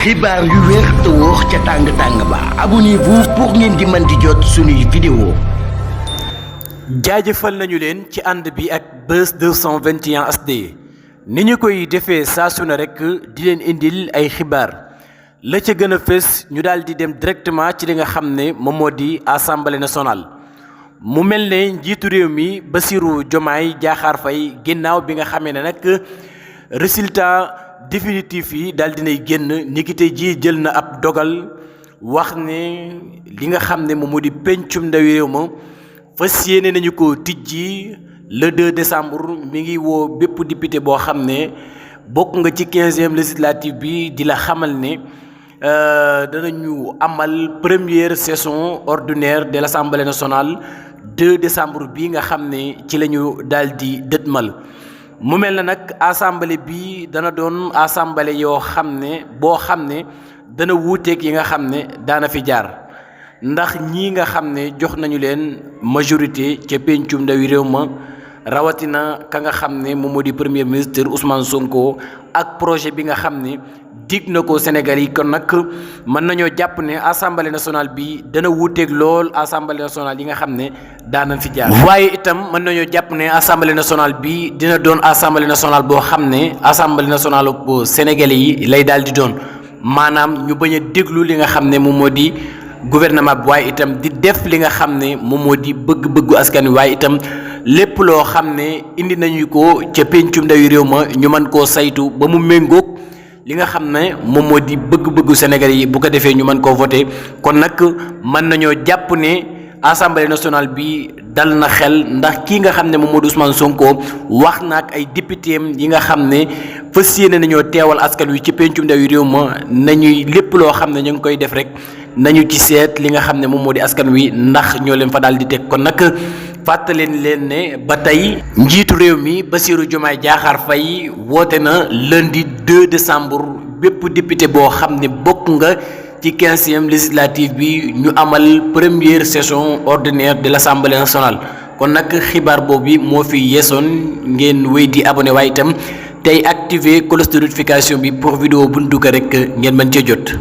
xibaar yu wér te wóor ca tàng ba abonnez-vous pour ngeen di mën di jot suñuy vidéo. jaajëfal nañu leen ci ànd bi ak Buzz 221 HD ni ñu koy defee saa su ne rek di leen indil ay xibaar la ca gën a fës ñu daal di dem directement ci li nga xam ne moom moo di assemblée nationale. mu mel ne njiitu réew mi Bassirou Diomaye Diakhar Faye ginnaaw bi nga xamee ne nag résultat définitif yi daal dinay génn niki tey jii jël na ab dogal wax ne li nga xam ne moom moo di pencum ndawi réew ma fas yéene nañu ko tijji le 2 décembre mi ngi woo bépp député boo xam ne bokk nga ci 15e législative bi di la xamal ne danañu amal première session ordinaire de l'Assemblée nationale 2 décembre bi nga xam ne ci la ñu daal di dëtmal. mu mel na nag assemblée bi dana doon assemblée yoo xam ne boo xam ne dana wuuteeg yi nga xam ne daana fi jaar ndax ñii nga xam ne jox nañu leen majorité ca pencum ndawi réew ma rawatina ka nga xam ne moom moo di premier ministre Ousmane Sonko ak projet bi nga xam ne dig na ko Sénégal yi kon nag mën nañoo jàpp ne assemblée nationale bi dana wuuteeg lool assemblée nationale yi nga xam ne daana fi jaar. waaye itam mën nañoo jàpp ne assemblée nationale bi dina doon assemblée nationale boo xam ne assemblée nationale bu sénégalais yi lay daal di doon maanaam ñu bañ a déglu li nga xam ne moom moo di gouvernement bi waaye itam di def li nga xam ne moom moo di bëgg-bëggu askan wi waaye itam lépp loo xam ne indi nañu ko ca pencum ndawi réew ma ñu mën koo saytu ba mu méngóog li nga xam ne moom moo di bëgg-bëggu Sénégal yi bu ko defee ñu mën koo voté kon nag mën nañoo jàpp ne assemblée nationale bi dal na xel ndax kii nga xam ne moom moo di Ousmane Sonko wax na ak ay député yi nga xam ne fas yéene nañoo teewal askan wi ci pencum ndawi réew ma nañuy lépp loo xam ne ñu ngi koy def rek nañu ci seet li nga xam ne moom moo di askan wi ndax ñoo leen fa daal di teg kon nag fàttaleen leen ne ba tey njiitu réew mi Bassirou Diomaye Diakhar Faye woote na lundi 2 décembre bépp député boo xam ne bokk nga ci 15e législative bi ñu amal première session ordinaire de l'Assemblée nationale kon nag xibaar boobu moo fi yeesoon ngeen wéy di abonné waaye itam tey activer cloche de notification bi pour vidéo bu ñu dugg rek ngeen mën cee jot.